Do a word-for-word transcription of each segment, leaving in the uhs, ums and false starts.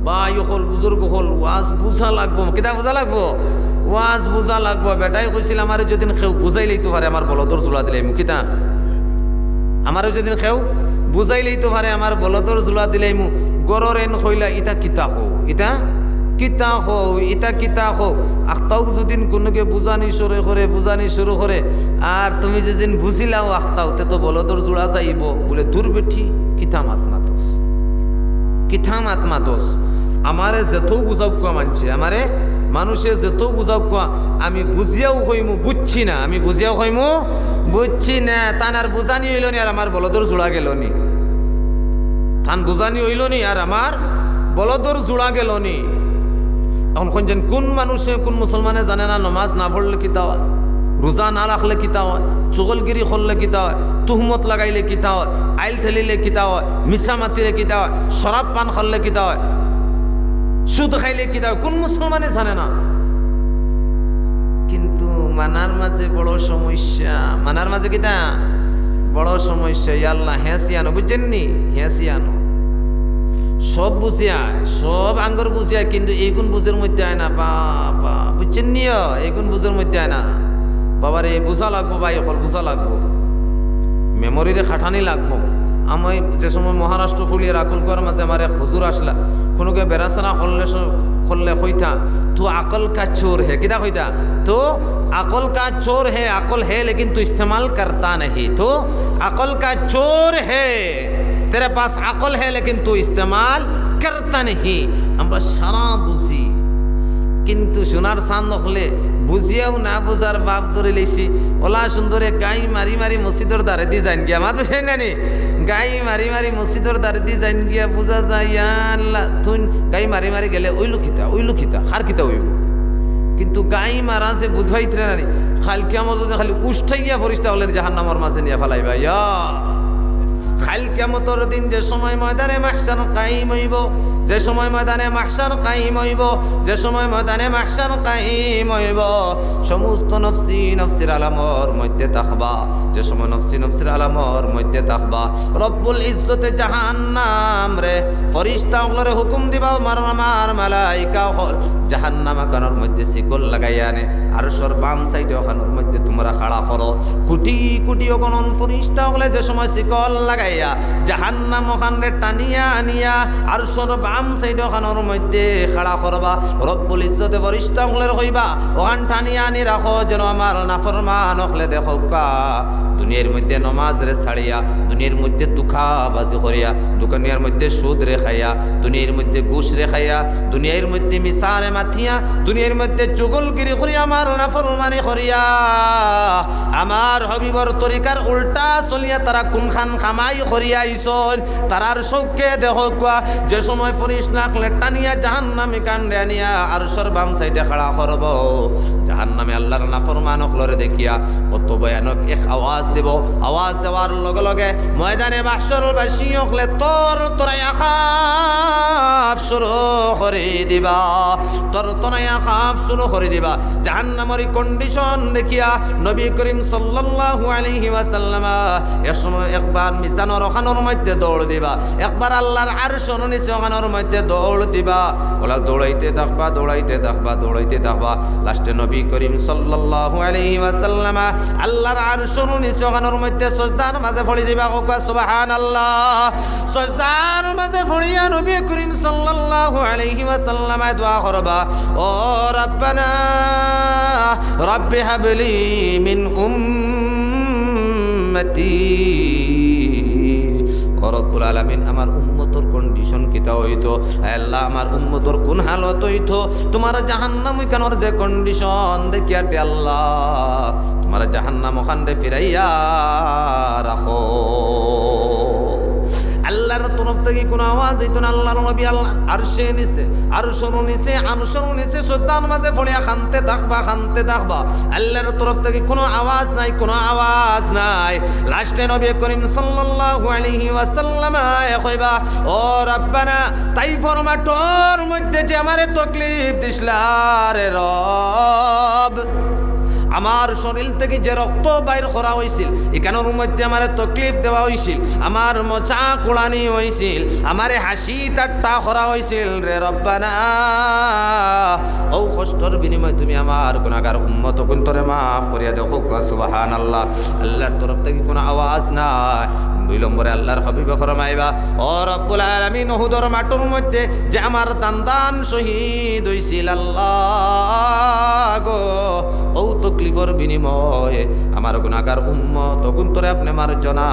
ভাই অকল, বুজুর্গ অকল, ওয়াজ বুঝা লাগবো। কিতা বুঝা লাগবো? ওয়াজ বুঝা লাগবো। বেটায় কইছিল, "আমারে যদিন কেউ বুঝাইলাইতো পারে, আমার বলদর জুড়া দিলাইমু।" কিতা? "আমারে যদিন কেউ বুঝাইলাইতো পারে, আমার বলদর জুড়া দিলাইমু।" ঘরর এন কইলা, "ইতা কিতা কও? ইতা কিতা কও? ইতা কিতা কও?" আখতাউ যদিন কুনুগে বুঝানি শুরু করে, বুঝানি শুরু করে, আর তুমি যেদিন বুঝিলাও আখতাউ, তে তো বলদর জুড়া যাইবো। বুলে, "দূর বেটি, কিতা মাত মাতস?" কিতা মাত মাতস? আমারে যেতউ বুঝাউক্কা মানষে, আমারে মানষে যেতউ বুঝাউক্কা, আমি বুঝিয়াও কইমু বুঝছি না, আমি বুঝিয়াও কইমু বুঝছি না। তান আর বুঝানি অইলো নি, আর আমার বলদর জুড়া গেলো নি। তান বুঝানি অইলো নি, আর আমার বলদর জুড়া গেলো নি। অখন কইন যেন কুন মানষে, কুন মুসলমানে জানে না নমাজ না পড়লে কিতা অয়, রোজা না রাখলে কিতা অয়, চুগলগিরি করলে কিতা অয়, তুহমত লাগাইলে কিতা অয়, আইল ঠেলিলে কিতা অয়, মিছা মাতিলে কিতা অয়, শরাব পান করলে কিতা অয়, সুদ খাইলে কিতা অয়, কুন মুসলমানে জানে না? কিন্তু মানার মাঝে বড় সমস্যা। মানার মাঝে কিতা? বড় সমস্যা। ইয়া আল্লাহ, হেসিয়ানো, বুঝছেন নি? হেসিয়ানো। সব বুঝিয়ায়, সব আঙ্গর বুঝিয়ায়, কিন্তু এইগুন বুঝের মধ্যে আয় না, বাবা, বুঝছেন নি? এইগুন বুঝের মধ্যে আয় না। বাবারে, বুঝা লাগবো ভাই অকল, বুঝা লাগবো। মেমোরিরে খাটানি লাগবো। আমি যে সময় মহারাষ্ট্র ফুলিয়ার আকুলকুয়ার মাঝে আমার এক হুজুর আসলা, কুনুকে বেড়াছেড়া করলে স-, করলে কইতা, "তু আকল কা চোর হে।" কিতা কইতা? "তু আকল কা চোর হে, আকল হে লেকিন তু ইস্তেমাল করতা নেহি। তু আকল কা চোর হে, তেরে পাস আকল হে লেকিন তু ইস্তেমাল করতা নেহি।" আমরা সারা বুঝি, কিন্তু সোনার চান্দ অকলে বুঝিয়াও না বুঝার বাপ ধরিলাইছি। অলা সুন্দরে গাই মারি মারি মসজিদর দ্বারেদি যাইন গিয়া, মাতইন না নি? গাই মারি মারি মসজিদর দ্বারেদি যাইন গিয়া, বুঝা যায়, ইয়া আল্লাহ, তুইন গাই মারি মারি গেলে অইলো কিতা, অইলো কিতা, কার কিতা অইবো? কিন্তু গাই মারা যে বুঝ পাইতরা না নি, কাইল কিয়ামতর দিন খালি উষ্টাইয়া ফিরিস্তা অকলে জাহান্নামর মাঝে নিয়া ফালাইবা। ইয়া কাইল কিয়ামতর দিন যে সময় ময়দানে মাহশার কায়েম অইবো, যে সময় ময়দানে মাহশার কায়েম অইবো, যে সময় ময়দানে মাহশার কায়েম অইবো, সমস্ত নফসি নফসির আলামর মধ্যে থাকবা। যে সময় নফসি নফসির আলামর মধ্যে থাকবা, রব্বুল ইজ্জতে জাহান্নামরে ফিরিস্তা অকলরে হুকুম দিবা, "ও আমার, আমার মালাইকা অকল, জাহান্নাম অখানর মধ্যে শিকল লাগাইয়া আনে, আরশর বাম সাইডে অখানর মধ্যে তুমরা খাড়া করো।" কোটি কোটি অগণন ফিরিস্তা অকলে যে সময় শিকল লাগাইয়া জাহান্নাম অখানরে টানিয়া আনিয়া আরশর বাম সাইডে অখানর মধ্যে খাড়া করবা, রব্বুল ইজ্জতে ফিরিস্তা অকলরে কইবা, "অখান টানিয়া আনি রাখো, যেন আমার নাফরমান অকলে দেখউক্কা দুনিয়ার মধ্যে নমাজরে ছাড়িয়া, দুনিয়ার মধ্যে ধুকাবাজি করিয়া, দুনিয়ার মধ্যে সুদরে খাইয়া, দুনিয়ার মধ্যে ঘুষরে খাইয়া, দুনিয়ার মধ্যে মিছারে মাতিয়া, দুনিয়ার মধ্যে চুগলগিরি করিয়া, আমার নাফরমানি করিয়া, আমার হাবিবর তরিকার উল্টা চলিয়া তারা কুনখান কামাই করিয়া আইছইন।" তারার চউখে দেখউক্কা, যে সময় ফিরিস্তা অকলে টানিয়া জাহান্নামী অখানরে আনিয়া আরশর বাম সাইডে খাড়া করবো, জাহান্নামে আল্লাহর নাফরমান অকলরে দেখিয়া অত ভয়ানক এক আওয়াজ দিবো। আওয়াজ দেওয়ার লগে লগে ময়দানে মাহশরবাসী অকলে তরতরাইয়া কাঁপ শুরু করি দিবা, তরতরাইয়া কাঁপ শুরু করি দিবা। জাহান্নামর ই condition দেখিয়া নবী করিম সাল্লাল্লাহু আলাইহি ওয়াসাল্লাম এক সময় একবার মিজানর অখানর মধ্যে দৌড় দিবা, একবার আল্লাহর আরশর নিচে অখানর মধ্যে দৌড় দিবা। অলা দৌড়াইতে থাকবা, দৌড়াইতে থাকবা, দৌড়াইতে থাকবা। লাস্টে নবী করিম সাল্লাল্লাহু আলাইহি ওয়াসাল্লাম আল্লাহর আরশর নিচে অখানর মধ্যে সজদার মাঝে পড়ি দিবা। কউক্কা সুবহানাল্লাহ। সজদার মাঝে পড়িয়া নবী করিম সাল্লাল্লাহু আলাইহি ওয়াসাল্লাম দোয়া করবা, "ও রব্বানা, রব্বি হাবলি মিন উম্মতি।" ও রব্বুল আলামিন, আমার উম্মতর condition কিতা অইতো? আয় আল্লাহ, আমার উম্মতর কুন হালত অইতো? তুমার জাহান্নাম অখানর যে condition দেখিয়া দে আল্লাহ, তুমার জাহান্নাম অখানরে ফিরাইয়া রাখো। আল্লাহর তরফ থাকি কুনু আওয়াজ অইতো না। আল্লাহর নবী আল্লাহ আরশর নিচে, আরশর নিচে, আরশর নিচে সজদার মাঝে পড়িয়া কানতে থাকবা, কানতে থাকবা। আল্লাহর তরফ থাকি কুনু আওয়াজ নাই, কুনু আওয়াজ নাই। লাস্টে নবী করিম সাল্লাল্লাহু আলাইহি ওয়াসাল্লাম কইবা, "ও রব্বানা, তাইফর মাঠর মধ্যে যে আমারে তকলিফ দিছলা রে রব, আমার শরীর থাকি যে রক্ত বাইর করা অইছিল, ইখানর মধ্যে আমারে তকলিফ দেওয়া অইছিল, আমার মজা কুড়ানি অইছিল, আমারে হাসি ঠাট্টা করা অইছিল, রে রব্বানা, অউ কষ্টর বিনিময়ে তুমি আমার গুনাগার উম্মত অগুইনতরে মাফ করিয়া দেও। কউক্কা সুবহানাল্লাহ। আল্লাহর তরফ থাকি কুনু আওয়াজ নাই। দুই নম্বরে আল্লাহর হাবিবে ফরমাইবা, ও রব্বুল আলামিন, উহুদর মাঠর মধ্যে যে আমার দান্দান শহীদ অইছিল, আল্লাহ গো, অউ তকলিফর বিনিময়ে আমার গুনাগার উম্মত অগুইনতরে আপনে মার্জনা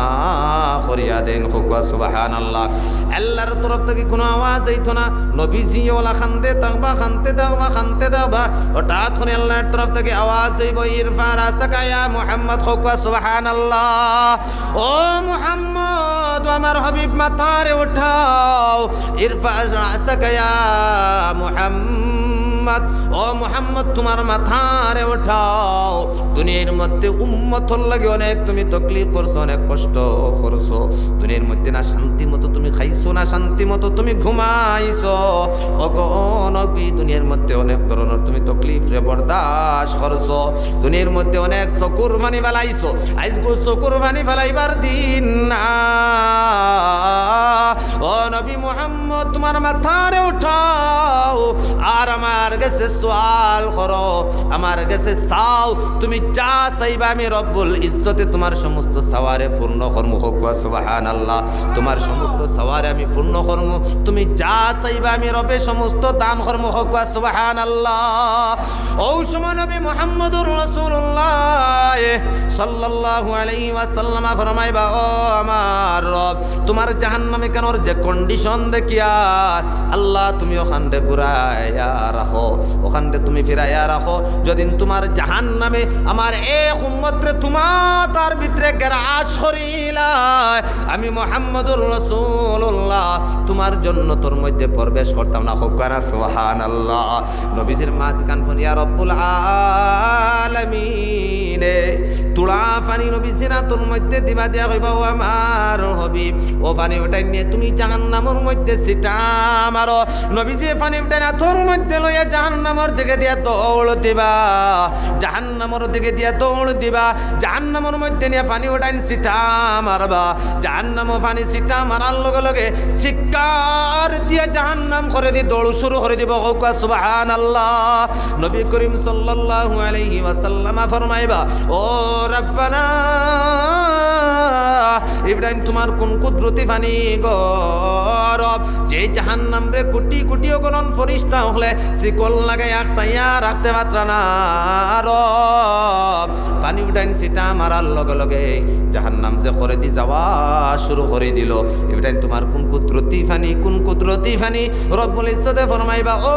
করিয়া দেইন। কউক্কা সুবহানাল্লাহ। আল্লাহর তরফ থাকি কুনু আওয়াজ আইতো না। নবীজি অলা কান্দতে থাকবা, কান্দতে থাকবা, কান্দতে থাকবা। হঠাৎ করি আল্লাহর তরফ থাকি আওয়াজ আইবো, "ইরফা রাসাকা ইয়া মুহাম্মদ।" কউক্কা সুবহানাল্লাহ। ও মুহাম্মদ, ও আমার হাবিব, মাথারে উঠাও। "ইরফা রাসাকা ইয়া মুহাম্মদ।" ও মুহাম্মদ, তুমার মাথারে উঠাও। দুনিয়ার মধ্যে উম্মতর লাগি অনেক তুমি তকলিফ করছো, অনেক কষ্ট করছো। দুনিয়ার মধ্যে না শান্তি মতো তুমি খাইছো, না শান্তি মতো তুমি ঘুমাইছো। ওগো নবী, দুনিয়ার মধ্যে অনেক ধরনর তুমি তকলিফরে বরদাস্ত করছো। দুনিয়ার মধ্যে অনেক চকুর পানি ফালাইছো। আইজকু চকুর পানি ফালাইবার দিন না। ও নবী মুহাম্মদ, তুমার মাথারে উঠাও, আর আমার গেছে সওয়াল করো, আমার গেছে চাও। তুমি যা চাইবা আমি রব্বুল ইজ্জতে তুমার সমস্ত চাওয়ারে পূর্ণ করমু। কউক্কা সুবহানাল্লাহ। তুমার সমস্ত চাওয়ারে আমি পূর্ণ করমু। তুমি যা চাইবা আমি রবে সমস্ত দান করমু। কউক্কা সুবহানাল্লাহ। অউ সময় নবী মুহাম্মদুর রাসূলুল্লাহ সাল্লাল্লাহু আলাইহি ওয়াসাল্লাম ফরমাইবা, ও আমার রব, তুমার জাহান্নাম ইখানর যে condition দেখিয়ার, আল্লাহ তুমি অখানরে ঘুরাইয়া রাখো, অখানরে তুমি ফিরাইয়া রাখো। যেদিন তুমার জাহান্নামে আমার এক উম্মতরে তুমার তার ভিতরে গ্রাস করিলায়, আমি মুহাম্মদুর রাসূলুল্লাহ তুমার জন্নতর মধ্যে প্রবেশ করতাম না। কউক্কা না সুবহানাল্লাহ। নবীজির মাত কান ফোন, ইয়া রব্বুল আলামিনে, তুড়া পানি নবীজির আতর মধ্যে দিবা, দিয়া কইবা, ও আমার হাবিব, ও পানি উঠাইন নিয়া তুমি জাহান্নামর মধ্যে ছিটা মারো। নবীজি পানি উঠাইন আতর মধ্যে লইয়া জাহান্নামর দিকে দিয়া দৌড় দিবা, জাহান্নামর দিকে দিয়া দৌড় দিবা, জাহান্নামর মধ্যে নিয়া পানি উঠাইন ছিটা মারবা। জাহান্নামো পানি ছিটা মারার লগে লগে চিৎকার দিয়া জাহান্নাম করেদি দৌড় শুরু করি দিবো। কউক্কা সুবহানাল্লাহ। নবী করিম সাল্লাল্লাহু আলাইহি ওয়াসাল্লাম ফরমাইবা, ও রব্বানা, ইব্রাহিম তুমার কুন কুদরতি পানি গো রব, যে জাহান্নামরে কুটি কুটি অগণন ফিরিস্তা অকলে শিকল লাগাইয়া আটকাইয়া রাখতে পাররা না রব। পানি উঠাইন ছিটা মারার লগে লগে জাহান্নাম যে করেদি যাওয়া শুরু করি দিলো। ইব্রাহিম তুমার কুন কুদরতি পানি, কুন কুদরতি পানি। রব্বুল ইজ্জতে ফরমাইবা, ও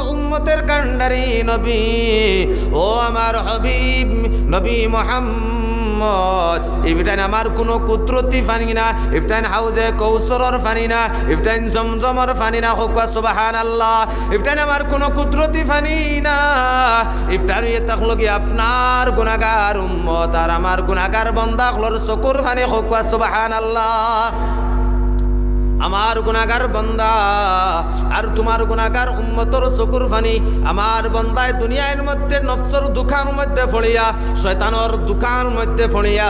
উম্মতের কান্ডারি নবী, ও আমার হাবিব নবী মুহাম্মদ, ইব্রাহিম আমার কুনু কুদরতি পানি না, ইব্রাহিম হাউজে কৌসরর পানি না, ইব্রাহিম জমজমর পানি না। কউক্কা সুবহানাল্লাহ। ইব্রাহিম আমার কুনু কুদরতি পানি না, ইব্রাহিম ইয়ে তখন লগে আপনার গুনাগার উম্মত আর আমার গুনাগার বন্দা অকলর চকুর পানি। কউক্কা সুবহানাল্লাহ। আমার গুনাগার বন্দা আর তুমার গুনাগার উম্মতর চকুর পানি। আমার বন্দায় দুনিয়ার মধ্যে নফসর ধুকার মধ্যে পড়িয়া, শয়তানর ধুকার মধ্যে পড়িয়া,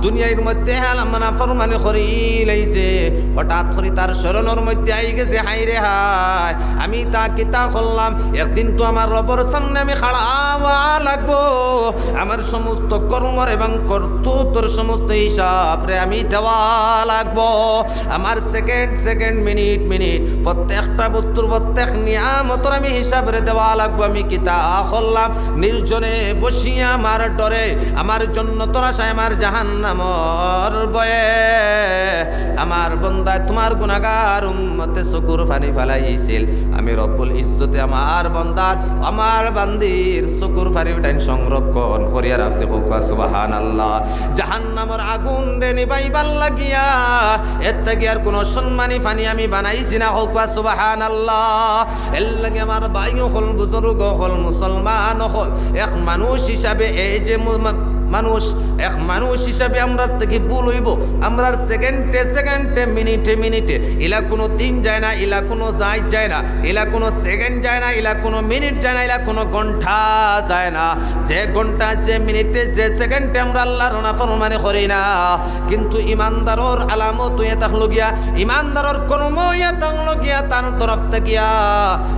দুনিয়ার মধ্যে হেলা নাফরমানি করিলাইছে। হঠাৎ করি তার স্মরণর মধ্যে আই গেছে, হায় রে হায়, আমি তা কিতা করলাম? একদিন তো আমার রবর সামনে আমি খাড়া অওয়া লাগবো। আমার সমস্ত কর্মর এবং কর্তব্যর সমস্ত হিসাবরে আমি দেওয়া লাগবো। আমার সেকেন্ড সেকেন্ড, মিনিট মিনিট, প্রত্যেকটা বস্তুর, প্রত্যেক নিয়ামতর আমি হিসাবরে দেওয়া লাগবো। আমি কিতা করলাম? নির্জনে বসিয়া আমার ডরে, আমার জন্নতর আশায়, আমার জাহান্নামর ভয়ে আমার বন্দায় তুমার গুনাগার উম্মতে চকুর পানি ফালাইছিল। আমি রব্বুল ইজ্জতে আমার বন্দার, আমার বান্দির চকুর পানি উঠাইন সংরক্ষণ করিয়া রাখছি। কউক্কা সুবহানাল্লাহ। জাহান্নামর আগুনরে নিবাইবার লাগিয়া এর থাকি আর কুনু সম্মানী পানি আমি বানাইছি না। কউক্কা সুবহানাল্লাহ। এর লাগি আমার ভাই অকল, বুজুর্গ অকল, মুসলমান অকল, এক মানুষ হিসাবে এই যে মু-, মা-, মানুষ, এক মানুষ হিসাবে আমরার থাকি ভুল অইবো। আমরার সেকেন্ডে সেকেন্ডে, মিনিটে মিনিটে, ইলা কুনু দিন যায় না, ইলা কুনু যায় যায় না, ইলা কুনু সেকেন্ড যায় না, ইলা কুনু মিনিট যায় না, ইলা কুনু ঘন্টা যায় না। যে ঘন্টা, যে মিনিটে, যে সেকেন্ডে আমরা আল্লাহর নাফরমানি করি না, কিন্তু ইমানদারর আলামত অইয়া থাকলো গিয়া, ইমানদারর কর্ম অইয়া থাকলো গিয়া, তার তরফ থাকিয়া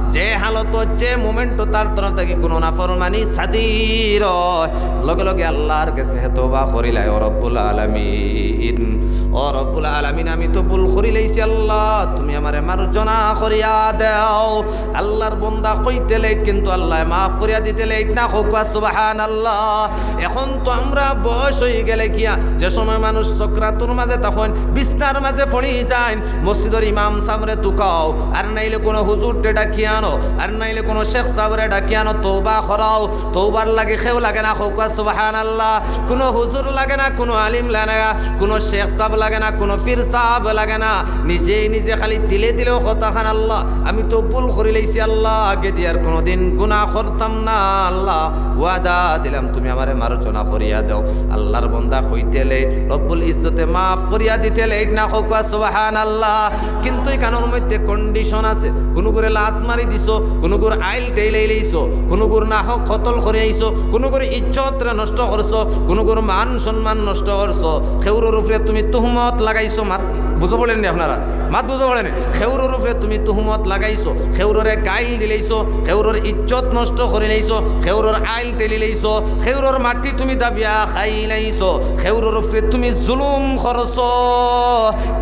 যে হালতো, যে মোমেন্টো তার তরফ থাকি কুনু নাফরমানি সাদির অয়, লগে লগে আল্লাহর গেছে হে তওবা করিলায়, "ও রব্বুল আলামিন, ও রব্বুল আলামিন, আমি তো ভুল করিলাইছি আল্লাহ, তুমি আমারে মার্জনা করিয়া দেও।" আল্লাহর বন্দা কইতে লেট, কিন্তু আল্লায় মাফ করিয়া দিতে লেট না। কউক্কা সুবহানাল্লাহ। এখন তো আমরা বয়স অইগেলে গিয়া, যে সময় মানুষ সকরাতর মাঝে তখন বিছনার মাঝে পড়ি যাইন, মসজিদর ইমাম সাবরে তুকাও, আর নাইলে কুনু হুজুররে ডাকিয়া আনো, আর নাইলে কুনু শেখ সাবরে ডাকিয়া আনো, তওবা করাও। তওবার লাগি কেউ লাগে না, কউক্কা সুবহানাল্লাহ। কুনু হুজুর লাগে না, কুনু আলিম লাগে না, কুনু শেখ সাব লাগে না, কুনু পীর সাব লাগে না। নিজেই নিজে খালি দিলে দিলেও কথা খান, "আল্লাহ, আমি তো ভুল করিলাইছি, আল্লাহ, আগে দি আর কুনুদিন গুনা করতাম না, আল্লাহ, ওয়াদা দিলাম তুমি আমারে মার্জনা করিয়া দেও।" আল্লাহর বন্দা কইতে লেট, রব্বুল ইজ্জতে মাফ করিয়া দিতে লেট না, কউক্কা সুবহানাল্লাহ। কিন্তু ইখানর মধ্যে কন্ডিশন আছে, কুনুগুরে লাত মারি দিছো, কুনুগুর আইল টেলিলাইছো, কুনুগুর নাহক কতল করিলাইছো, কুনুগুর ইজ্জতরে নষ্ট করছো, কুনুগুর মান সম্মান নষ্ট করছো, কেউরর উপরে তুমি তুহমত লাগাইছো, মাত বুঝা পড়েনি আপনারা? মাত বুঝা পড়েনি? কেউরর উপরে তুমি তুহমত লাগাইছো, কেউররে গাইল দিলাইছো, কেউরর ইজ্জত নষ্ট করিলাইছো, কেউরর আইল টেলিলাইছো, কেউরর মাটি তুমি দাবিয়া খাইলাইছো, কেউরর উপরে তুমি জুলুম করছো।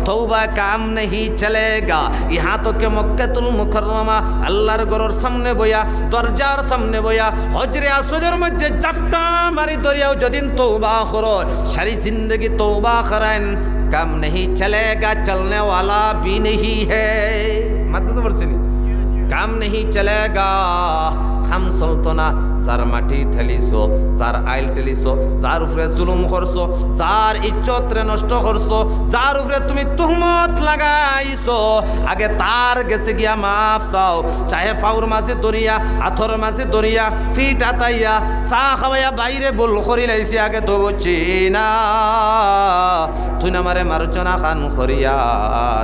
তওবা কাম নেহি চলেগা। ইহাঁ তক মক্কাতুল মুকাররমা, আল্লাহর ঘরর সামনে বইয়া, দরজার সামনে বইয়া, হজরে আসওয়াদর মধ্যে জাপটা মারি ধরিয়াও যদিন তওবা করো, সারি জিন্দেগি তওবা করাইন, কাম নেহি চলেগা, চলনে ওয়ালা ভি নেহি হে। মাত বুঝা পড়ছেনি? কাম নেহি চলেগা, কাম চলতো না। যার মাটি ঠেলিছো, যার আইল ঠেলিছো, যার উপরে জুলুম করছো, যার ইজ্জতরে নষ্ট করছো, যার উপরে তুমি তুহমত লাগাইছো, আগে তার গেছে গিয়া মাফ চাও। চাহে ফাউর মাঝে ধরিয়া, আতর মাঝে ধরিয়া, ফিট আতাইয়া, চা খাওয়াইয়া বাইরে ভুল করিলাইছি, আগে তো বুঝছি না। তুই না আমারে মার্জনা খান করিয়া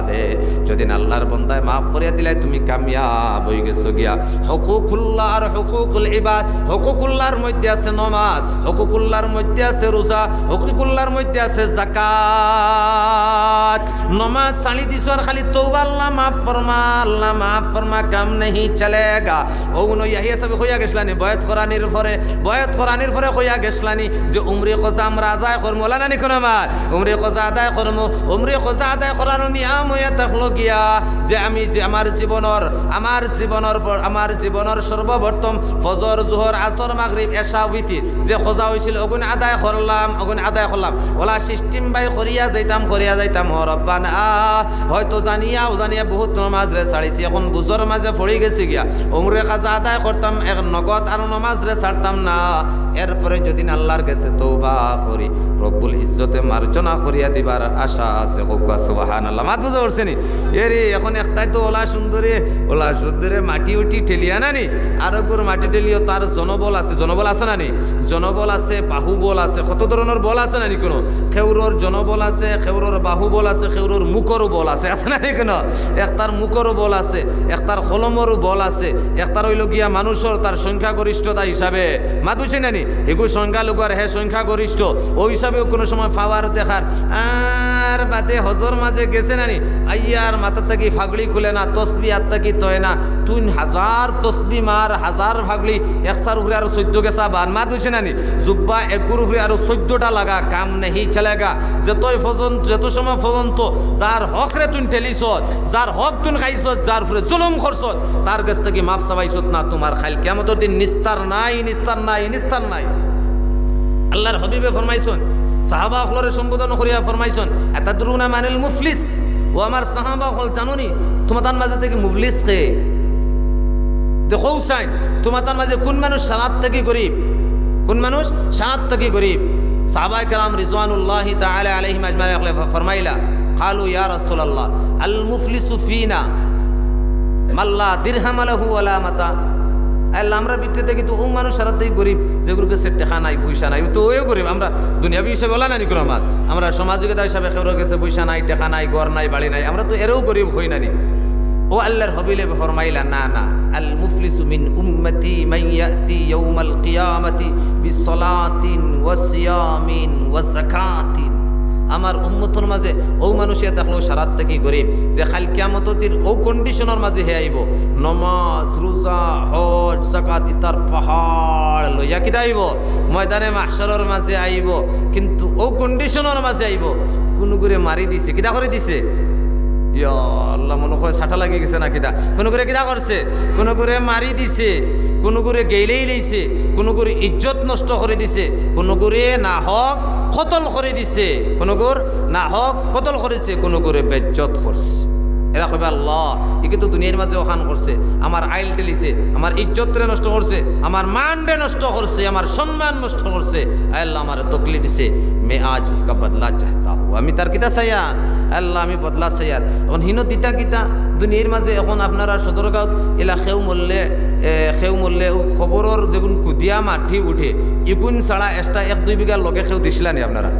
দে। যদিন আল্লাহর বন্দায় মাফ করিয়া দিলায়, তুমি কামিয়াব অইগেছো গিয়া। হুকুকুল্লাহ আর হুকুকুল ইবাদ, হুকুকুল্লাহর মধ্যে আছে নমাজ, হুকুকুল্লাহর মধ্যে আছে রোজা, হুকুকুল্লাহর মধ্যে আছে যাকাত। নমাজ ছাড়ি দিছো আর খালি তওবা, "আল্লাহ মাফ ফরমা, আল্লাহ মাফ ফরমা, কাম নেহি চলেগা।" অগুন ইয়াহিয়া সাবে কইয়া গেছলানি, বয়াত করানির পরে, বয়াত করানির পরে কইয়া গেছলানি যে উমরে কজা আমরা আদায় করমু, অলা নানি কুনু মাত? উমরে কজা আদায় করমু, উমরে কজা আদায় করার নিয়াম অইয়া থাকলো গিয়া যে আমি যে আমার জীবনর, আমার জীবনর পর, আমার জীবনর সর্বপ্রথম ফজর, জোহর, আসর, মাগরিব, এশা, উইতির যে কজা অইছিল, অগুন আদায় করলাম, অগুন আদায় করলাম। অলা সিস্টেম বাই করিয়া যাইতাম, করিয়া যাইতাম। ও রব্বানা, হয়তো জানিয়া অজানিয়া বহুত নমাজরে ছাড়িছি, এখন বুঝর মাঝে পড়ি গেছি গিয়া। উমরে কজা আদায় করতাম এক নগদ, আর নমাজরে ছাড়তাম না। এরপরে যদিন আল্লাহর গেছে তওবা করি, রব্বুল ইজ্জতে মার্জনা করিয়া দিবার আশা আছে। কউক্কা সুবহানাল্লাহ। মাত বুঝা পড়ছেনি? এরে, এখন একটায় তো অলা সুন্দরে, অলা সুন্দরে মাটি উটি ঠেলিয়া নানি, আরোগুর মাটি ঠেলিও, তার জনবল আছে, জনবল আছে নানি? জনবল আছে, বাহুবল আছে, কত ধরনর বল আছে নানি কুনু? কেউরর জনবল আছে, কেউরর বাহুবল আছে, কেউরর মুখরও বল আছে, আছে নানি কুনু? একটার মুখরও বল আছে, একটার কলমরও বল আছে, একটার অইলো গিয়া মানুষর তার সংখ্যাগরিষ্ঠতা হিসাবে, মাত বুঝছি নানি? হিগু সংখ্যালঘু আর হে সংখ্যাগরিষ্ঠ, অউ হিসাবেও কুনু সময় পাওয়ার দেখার। আর বাদে হজর মাঝে গেছে নানি, আইয়ার মাথার থাকি ফাগড়ি খুলে না, তসবি আত থাকি থয় না, তিন হাজার তসবি মার, হাজার ফাগড়ি, একটার উপরে আরো চৈদ্দ গেছা বান, মাত বুঝছি নানি? জুব্বা এগুর উপরে আরো চৈদ্দটা লাগা, কাম নেহি চলেগা। যতই পর্যন্ত, যত সময় পর্যন্ত যার হকরে তুই ঠেলিছত, যার হক তুই খাইছত, যার উপরে জুলুম করছত, তার গেছ থাকি মাফ চাবাইছত না, তুমার কাইল কিয়ামতর দিন নিস্তার নাই, নিস্তার নাই, নিস্তার নাই। আল্লাহর হাবিবে ফরমাইছইন, সাহাবা অকলরে সম্বোধন করিয়া ফরমাইছইন, "আতাদরুনা মানিল মুফলিস?" ও আমার সাহাবা অকল, জানো নি তুমাতান মাঝে থাকি মুফলিস কে? দেখো হুসাইন, তুমাতান মাঝে কুন মানুষ সারাত থাকি গরিব? কুন মানুষ সারাত থাকি গরিব? সাহাবায়ে কেরাম রিজওয়ানুল্লাহি তাআলা আলাইহিম আজমাইন অকলে ফ-, ফরমাইলা, "ক্বালু ইয়া রাসূলাল্লাহ, আল মুফলিসু ফিনা মান লা দিরহাম লাহু ওয়া লা মাতা।" আল্লাহ, আমরা ভিতরে থাকি তো অউ মানুষ সারাতেই গরিব, যেগুর গেছে টেকা নাই, পয়সা নাই, ও তো অউ গরিব। আমরা দুনিয়াবি হিসাবে অলা নানি কুনু মাত, আমরা সামাজিকতা হিসাবে কেউর গেছে পয়সা নাই, টেকা নাই, ঘর নাই, বাড়ি নাই, আমরা তো এরেও গরিব কই নানি। ও আল্লাহর হাবিবে ফরমাইলা, না, না, আল মুফলিসু মিন উম্মতি মান ইয়াতি ইয়াউমাল কিয়ামাতি বিসসালাতিন ওয়া সিয়ামিন ওয়া যাকাতিন। আমার উম্মতর মাঝে অউ মানুষ থাকলো সারাত থাকি গরিব, যে কাইল কিয়ামতর দিন অউ কন্ডিশনর মাঝে হে আইবো, নমাজ, রোজা, হজ, যাকাত ইতার পাহাড় লইয়া কিতা আইবো? ময়দানে মাহশরর মাঝে আইবো, কিন্তু অউ কন্ডিশনর মাঝে আইবো, কুনুগুরে মারি দিছে, কিতা করি দিছে? ইয়া আল্লাহ, মনো কয় সাটা লাগি গেছে না কিতা? কুনুগুরে কিতা করছে? কুনুগুরে মারি দিছে, কুনুগুরে গেইলেই লইছে, কুনুগুর ইজ্জত নষ্ট করি দিছে, কুনুগুরে নাহক কতল করি দিছে, কুনুগুর নাহক কতল করিছে, কুনুগুরে বেইজ্জত করছে। এরা কইবা, আল্লাহ, ইগু তো দুনিয়ার মাঝে অখান করছে, আমার আইল ঠেলিছে, আমার ইজ্জতরে নষ্ট করছে, আমার মানরে নষ্ট করছে, আমার সম্মান নষ্ট করছে। আয় আল্লাহ, আমারে তকলিফ দিছে, মে আজ উসকা বদলা চাহতা হুঁ। আমি তার কিতা চাইয়ার? আল্লাহ, আমি বদলা চাইয়ার। অখন হিনো দিতা কিতা? দুনিয়ার মাঝে অখন আপনারা সদরগাঁওত ইলা কেউ মরলে, এ, কেউ মরলে অউ কবরর যেগুন কুদিয়া মাটি উঠে, ইগুন ছাড়া extra এক দুই বিঘার লগে কেউ দিছলা নি আপনারা?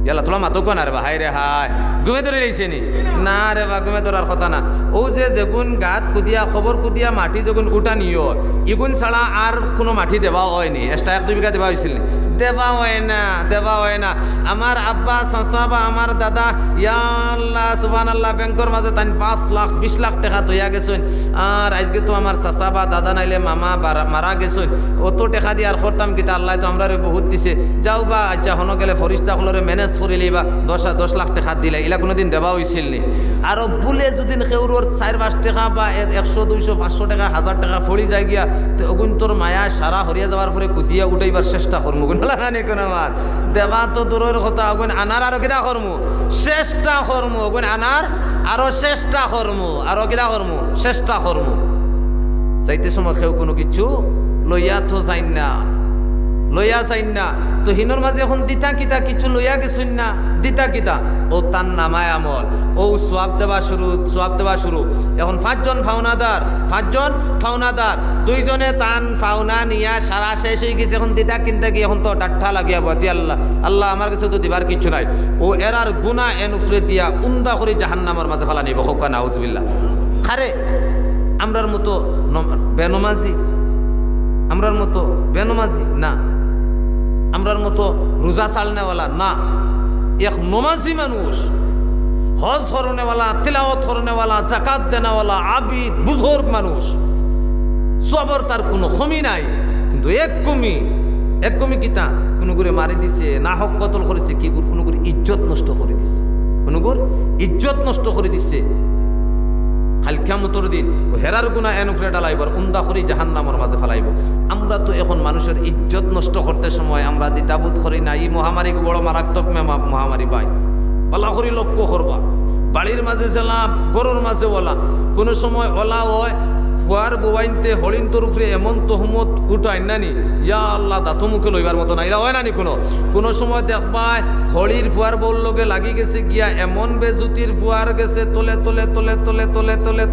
ইয়াল্লা, থুড়া মাতউক্কা না রে বা, হায় রে হায়, ঘুমে ধরি লাইছে নি? না রে বা, ঘুমে ধরার কথা না। অউ যে যেগুন গাত কুদিয়া, কবর কুদিয়া মাটি যেগুন উঠানি অয়, ইগুন ছাড়া আর কুনু মাটি দেওয়া অয়নি, extra এক দুই বিঘা দেওয়া অইছিল নি? দেওয়া অয় না, দেওয়া অয় না। আমার আব্বা, চাচা বা আমার দাদা, ইয়া আল্লাহ, সুবহানাল্লাহ, ব্যাংকর মাঝে তাইন পাঁচ লাখ, বিশ লাখ টেকা থইয়া গেছইন। আর আইজকে তো আমার চাচা বা দাদা নাইলে মামা বারা-, মারা গেছইন। অত টেকা দি আর করতাম কিতা? আল্লায় তো আমরারে বহুত দিছে। যাও বা, আইচ্ছা, হনো গেলে ফরিস্তা অকলরে manage করি লইবা, দশ, দশ লাখ টেকা দিলা, ইলা কুনুদিন দেওয়া অইছিল নি? আরো ভুলে যুদি কেউরর চাইর পাঁচ টেকা বা এ-, একশো, দুইশো, পাঁচশো টেকা, হাজার টেকা পড়ি যায় গিয়া, তে অগুইন্তর মায়া সারা হরিয়া যাওয়ার পরে কুদিয়া উঠাইবার চেষ্টা করমু, অগুইন অলা নানি কুনু মাত। দেওয়া তো দূরর কথা, অগুইন আনার আরো কিতা করমু? চেষ্টা করমু, অগুইন আনার আরো চেষ্টা করমু, আরো কিতা করমু? চেষ্টা করমু। যাইতে সময় কেউ কুনু কিচ্ছু লইয়া তো যাইন না, লইয়া যাইন না। তো হিনর মাঝে অখন দিতা কিতা? কিচ্ছু লইয়া গেছইন না, দিতা কিতা? অউ তান নামায় আমল, অউ সওয়াব দেওয়া শুরু, সওয়াব দেওয়া শুরু। অখন পাঁচজন পাওনাদার, পাঁচজন পাওনাদার, দুইজনে তান পাওনা নিয়া সারা শেষ অইগেছে। অখন দিতা কিনতা কি? অখন তো ডাট্টা লাগিয়া বইতে, আল্লাহ, আল্লাহ, আমার গেছে তো দিবার কিচ্ছু নাই। অউ এরার গুনা এন উপরে দিয়া উন্দা করি জাহান্নামর মাঝে ফালানি অইবো। কউক্কা নাউজুবিল্লাহ। কারে? আমরার মতো নম-, বেনমাজি, আমরার মতো বেনমাজি না, আমরার মতো রোজা ছাড়নেওয়ালা না। এক নমাজি মানুষ, হজ করনেওয়ালা, তিলাওয়াত করনেওয়ালা, যাকাত দেনেওয়ালা, আবিদ, বুজুর্গ মানুষ, সওয়াবর তার কুনু কমি নাই, কিন্তু এক কমি, এক কমি কিতা? কুনুগুরে মারি দিছে, নাহক কতল করিছে, কিগুর, কুনুগুর ইজ্জত নষ্ট করি দিছে, কুনুগুর ইজ্জত নষ্ট করি দিছে। কাইল কিয়ামতর দিন অউ হেরার গুনা এন উপরে ডালাইবো, উন্দা করি জাহান্নামর মাঝে ফালাইবো। আমরা তো অখন মানুষর ইজ্জত নষ্ট করতে সময় আমরা দ্বিধাবোধ করি না, ই মহামারী বড় মারাত্মক মেমা-, মহামারী ভাই। ভালা করি লক্ষ্য করবা, বাড়ির মাঝে যেলা, ঘরর মাঝে অলা, কুনু সময় অলা অয়, ফুয়ার বউয়াইন্তে হড়িন্তর উপরে এমন তহমত উঠাইন নানি, ইয়া আল্লাহ, দাঁতো মুখে লইবার মতো না, ইলা অয় নানি কুনু? কুনু সময় দেখবায়, হড়ির ফুয়ার বউর লগে লাগি গেছে গিয়া, এমন বেজুতির ফুয়ার গেছে তলে, তলে,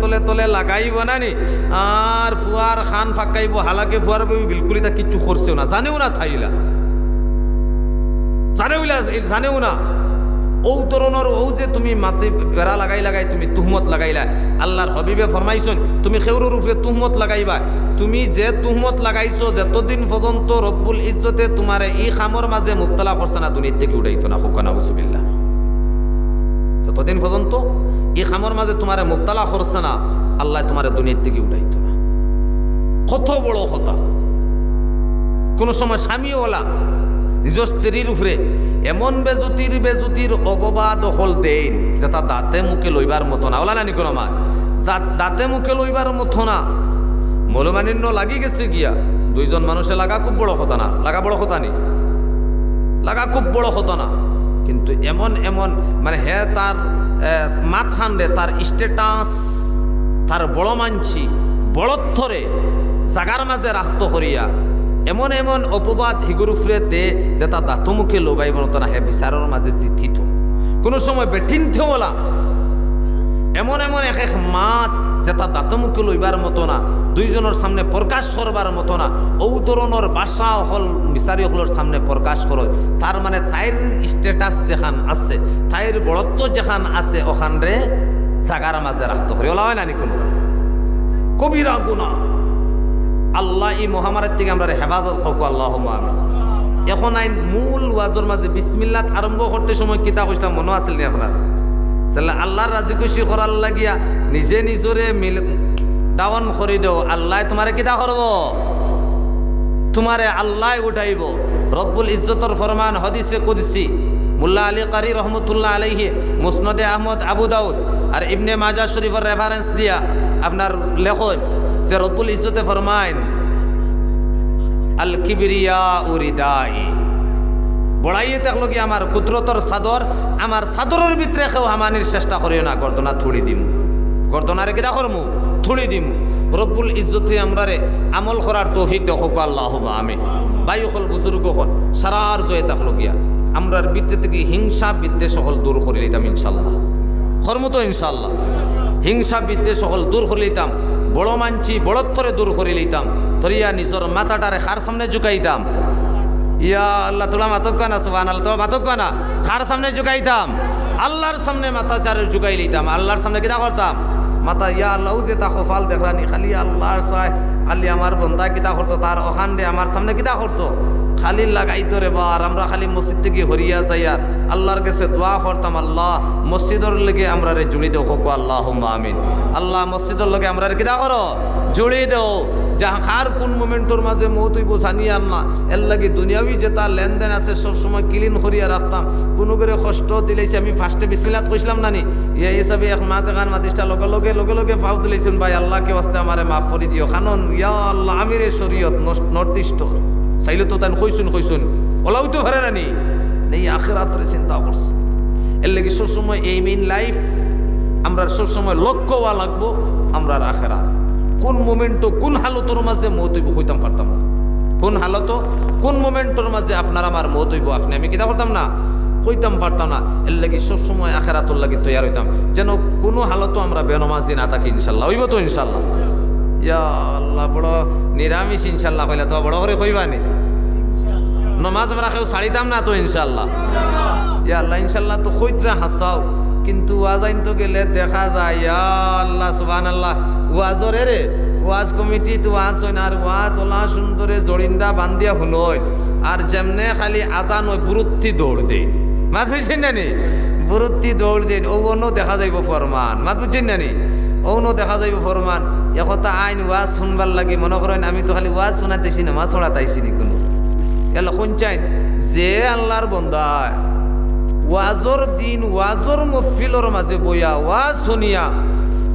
তলে, তলে লাগাইবো নানি, আর ফুয়ার কান ফাকাইবো, হালাকে ফুয়ার বউ বিলকুল ইতা কিচ্ছু করছেও না, জানেও না থাইলা, জানেও ইলা, জানেও না। অউ ধরনর, অউ যে তুমি মাতে বেড়া লাগাই লাগাই তুমি তুহমত লাগাইলা, আল্লাহর হাবিবে ফরমাইছইন, তুমি কেউরর উপরে তুহমত লাগাইবা, তুমি যে তুহমত লাগাইছো, যতদিন পর্যন্ত রব্বুল ইজ্জতে তুমারে ই কামর মাঝে মুবতালা করছে না, দুনিয়ার থাকি উঠাইতো না। কউক্কা নাউজুবিল্লাহ। যতদিন পর্যন্ত ই কামর মাঝে তুমারে মুবতালা করছে না, আল্লায় তুমারে দুনিয়ার থাকি উঠাইতো না। কত বড় কথা। কুনু সময় স্বামী অলা নিজর স্ত্রীর উপরে এমন বেজুতির, বেজুতির অপবাদ অকল দেইন, যেটা দাঁতে মুখে লইবার মতো না। অলা নানি কুনু মাত? যা-, দাঁতে মুখে লইবার মতো না। মলমালিন্য লাগি গেছে গিয়া, দুইজন মানুষে লাগা খুব বড় কথা না, লাগা বড় কথা নি, লাগা খুব বড় কথা না। কিন্তু এমন এমন, মানে, হে তার, এ, মাতখানরে, তার status, তার বড় মানছি, বড়ত্বরে জাগার মাঝে রাখতো করিয়া এমন এমন অপবাদ হিগুর উপরে দে, যেটা দাঁতো মুখে লইবার মতো না, হে বিচারর মাঝে জিতিতো। কুনু সময় বেটিন্তে অলা এমন এমন এক এক মাত যেটা দাঁতে মুখে লইবার মতো না, দুইজনর সামনে প্রকাশ করবার মতো না, অউ ধরনর ভাষা অকল মিসারি অকলর সামনে প্রকাশ করো। তার মানে তাইর status যেখান আছে, তাইর বড়ত্ব যেখান আছে, অখানরে জাগার মাঝে রাখতো করি। অলা অয় না নি কুনু? কবিরা গুনাহ। আল্লাহ ই মহামারীর থাকি আমরারে হেফাজত করুক, আল্লাহুম্মা আমিন। এখন আইন মূল ওয়াজর মাঝে বিসমিল্লাত আরম্ভ করতে সময় কিতা কইছিলাম মনো আছিল নি আপনার? তাইলে আল্লাহর রাজি খুশি করার লাগিয়া নিজে নিজরে মিল, down করি দেও, আল্লায় তুমারে কিতা করবো? তুমারে আল্লায় উঠাইবো। রব্বুল ইজ্জতর ফরমান হাদিসে কুদসি, মোল্লা আলী কারি রহমতুল্লাহ আলাইহি মুসনদে আহমদ, আবু দাউদ আর ইবনে মাজাহ শরীফর reference দিয়া আপনার লেখইন যে রব্বুল ইজ্জতে ফরমাইন, "আল কিবরিয়া রিদাই।" বড়াইয়ে থাকলো কি আমার কুদরতর চাদর, আমার চাদরর ভিতরে কেউ হামানির চেষ্টা করিও না, গর্দনা থুড়ি দিমু। গর্দনারে কিতা করমু? থুড়ি দিমু। রব্বুল ইজ্জতে আমরারে আমল করার তৌফিক দেও, কউক্কা আল্লাহুম্মা আমিন। ভাই অকল, বুজুর্গ অকল, সারার জয়ে থাকলো গিয়া আমরার ভিতরে থাকি হিংসা বিদ্বেষ অকল দূর করি লইতাম ইনশাআল্লাহ। করমু তো ইনশাআল্লাহ। হিংসা বিদ্বেষ অকল দূর করি লইতাম, বড় মানছি বড়ত্বরে দূর করি লইতাম। তরিয়া নিজর মাথাটারে কার সামনে ঝুকাইতাম? ইয়া আল্লাহ, তোরা মাতউক্কা না, সুবহানাল্লাহ, তোরা মাতউক্কা না। কার সামনে ঝুকাইতাম? আল্লাহর সামনে মাথাটারে ঝুকাই লইতাম। আল্লাহর সামনে কিতা করতাম? মাথা, ইয়া আল্লাহ, অউ যে তা কপাল দেখরানি, খালি আল্লাহর চায়, খালি আমার বন্দা কিতা করতো, তার অখানরে আমার সামনে কিতা করতো, খালি লাগাইতো রে বা। আর আমরা খালি মসজিদ থাকি হরিয়া যাইয়ার আল্লাহর গেছে দোয়া করতাম, "আল্লাহ, মসজিদর লগে আমরারে জুড়ি দেও", কউক্কা আল্লাহুম্মা আমিন। আল্লাহ, মসজিদর লগে আমরারে কিতা করো? জুড়ি দেও। যা, কার কুন moment-অর মাঝে মউত অইবো জানিয়ার না, এরলাগি দুনিয়াবি যেতা লেনদেন আছে সব সময় clean করিয়া রাখতাম। কুনুগুরে কষ্ট দিলাইছি, আমি first-এ বিসমিল্লাত কইছিলাম না নি? ইয়া হিসাবে এক মাত এখান মাতিসটা লগে লগে, লগে লগে পাও দিলাইছইন, "ভাই, আল্লাহকে ওয়াস্তে আমারে মাফ করি দিও।" কারণ, ইয়া আল্লাহ, আমিরে শরীয়ত নস-, North East-অর। চাইলে তো তাইন কইছইন, কইছইন। অলাউ তো পারে না নি? নেই, আখেরাতরে চিন্তা করছে। এরলাগি সবসময় aim in life, আমরার সবসময় লক্ষ্য অওয়া লাগবো আমরার আখেরাত। কুন moment-অ, কুন হালতর মাঝে মউত অইবো, কইতাম পারতাম না। কুন হালতও, কুন moment-অর মাঝে আপনার আমার মউত অইবো, আপনে আমি কিতা করতাম না, কইতাম পারতাম না। এরলাগি সবসময় আখেরাতর লাগি তৈয়ার অইতাম, যেন কুনু হালতও আমরা বেনমাজি না থাকি ইনশাআল্লাহ। অইবো তো ইনশাআল্লাহ? ইয়া আল্লাহ, বড় নিরামিষ ইনশাআল্লাহ কইলা তো, বড় করি কইবা নি? নমাজ আমরা কেউ ছাড়িতাম না তো ইনশাআল্লাহ? ইয়া আল্লাহ, ইনশাআল্লাহ তো কইতরা হাছাউ, কিন্তু ওয়াজ আইনতো গেলে দেখা যায়, ইয়া আল্লাহ, সুবহানাল্লাহ, ওয়াজরে রে, ওয়াজ কমিটিত ওয়াজ অয় না, আর ওয়াজ অলা সুন্দরে জড়িন্দা বান্দিয়া হুনইন, আর যেমনে খালি আজান অয়, বুরুত্তি দৌড় দেইন। মাত বুঝছইন না নি? বুরুত্তি দৌড় দেইন, অউ অনো দেখা যাইবো ফরমান। মাত বুঝছইন না নি? অউ অনো দেখা যাইবো ফরমান। একথা আইন ওয়াজ হুনবার লাগি মনো করইন, আমি তো খালি ওয়াজ হুনাত আইছি, নমাজ পড়াত আইছি নি কুনু? এলা কইন চাইন, যে আল্লাহর বন্দায় ওয়াজর দিন, ওয়াজর মহফিলর মাঝে বইয়া, ওয়াজ হুনিয়া,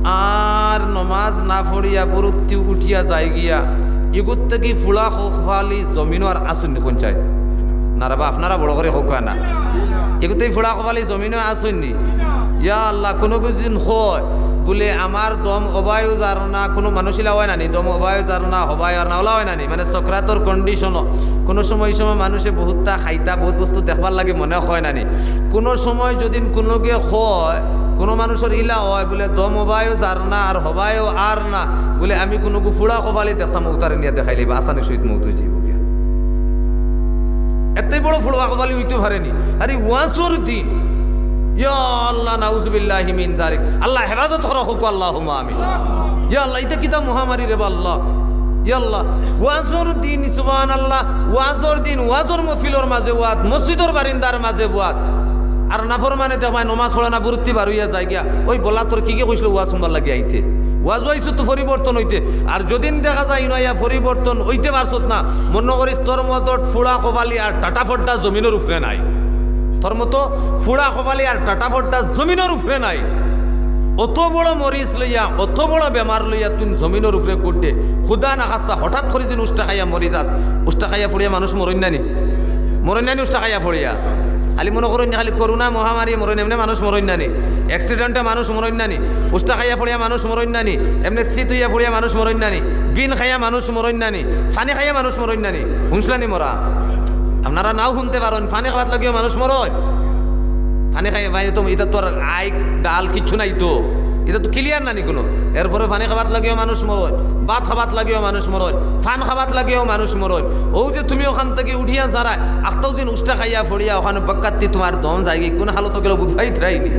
আর নমাজ না পড়িয়া বুরুত্তি উঠিয়া যায় গিয়া, ইগুর থাকি ফুড়া কপালি জমিনো আর আছইন নি কইন চাইন? না রে বা, আপনারা বড় করি কউক্কা না। ইগুর থাকি ফুড়া কপালি জমিনো আছইন নি? ইয়া আল্লাহ, কুনুগু যুদি কয়, বুলে, "আমার দম অবায়ও যার না", কুনু মানুষ ইলা অয় না নি, দম অবায়ও যার না, হবায়ও আর না, অলা অয় না নি? মানে, সকরাতর condition-ও কুনু সময়, ই সময় মানুষে বহুততা খাইতা, বহুত বস্তু দেখবার লাগি মনে অয় না নি? কুনু সময় যুদি কুনুগে কয়, কুনু মানুষর ইলা অয়, বুলে, "দম অবায়ও যার না, আর হবায়ও আর না", বুলে, "আমি কুনুগু ফুড়া কপালি দেখতাম, অতারে নিয়া দেখাইলে বা আসানির সহিত মউত অইযিবো গিয়া।" এত্তে বড় ফুড়া কপালি অইতো পারে নি? আরে, ওয়াজর দিন, ইয়া আল্লাহ, নাউজুবিল্লাহি মিন যালিক। আল্লাহ হেফাজত করো, কউক্কা আল্লাহুম্মা আমিন। ইয়া আল্লাহ, ইটা কিতা মহামারী রে বা আল্লাহ। ইয়া আল্লাহ, ওয়াজর দিন, সুবহানাল্লাহ, ওয়াজর দিন, ওয়াজর মহফিলর মাঝে ওয়াজ, মসজিদর বারিন্দার মাঝে ওয়াজ। আর নাফরমানে দেখবায় নমাজ পড়ে না, বুরুত্তি বার অইয়া যায় গিয়া। ওই বলা তোর কিগে কইছিল ওয়াজ হুনবার লাগি আইতে? ওয়াজ অইছে তো পরিবর্তন অইতে। আর যদিন দেখা যায় ইনো আইয়া পরিবর্তন অইতে পারছত না, মনো করিস তোর মতো ফুড়া কপালি আর টাটা ফড্ডা জমিনর উপরে নাই। তোর মতো ফুড়া কপালি আর টাটা ফড্ডা জমিনর উপরে নাই। অত বড় মরিজ লইয়া, অত বড় বেমার লইয়া তুই জমিনর উপরে কুদ্দে, খুদা না খাস্তা হঠাৎ করি দিন উষ্টা খাইয়া মরি যাস, উষ্টা খাইয়া পড়িয়া মানুষ মরইন না নি? মরইন না নি উষ্টা খাইয়া পড়িয়া? খালি মনো করইন নি খালি করোনা মহামারী মরইন, এমনে মানুষ মরইন না নি? Accident-এ মানুষ মরইন না নি? উষ্টা খাইয়া পড়িয়া মানুষ মরইন না নি? এমনে শীত অইয়া পড়িয়া মানুষ মরইন না নি? বিন খাইয়া মানুষ মরইন না নি? পানি খাইয়া মানুষ মরইন না নি? হুনছলা নি মরা? আপনারা নাও হুনতে পারইন, পানি খাওয়াত লাগিও মানুষ মরইন। পানি খাইয়া, ভাই, তো ইটা তো আর আইক, ডাল কিচ্ছু নাই তো। ইটা তো ক্লিয়ার নানি কুনু? এরপরে পানি খাবাত লাগিয়াও মানুষ মরইন, ভাত খাবাত লাগিয়াও মানুষ মরইন, পান খাবাত লাগিয়াও মানুষ মরইন। অউ যে তুমি অখান থাকি উঠিয়া যারায়, আখতাও দিন উষ্টা খাইয়া পড়িয়া অখানো বক্কাত্তি তুমার দম যায়গি, কুন হালতো গেলো বুঝবায় পাররায়নি।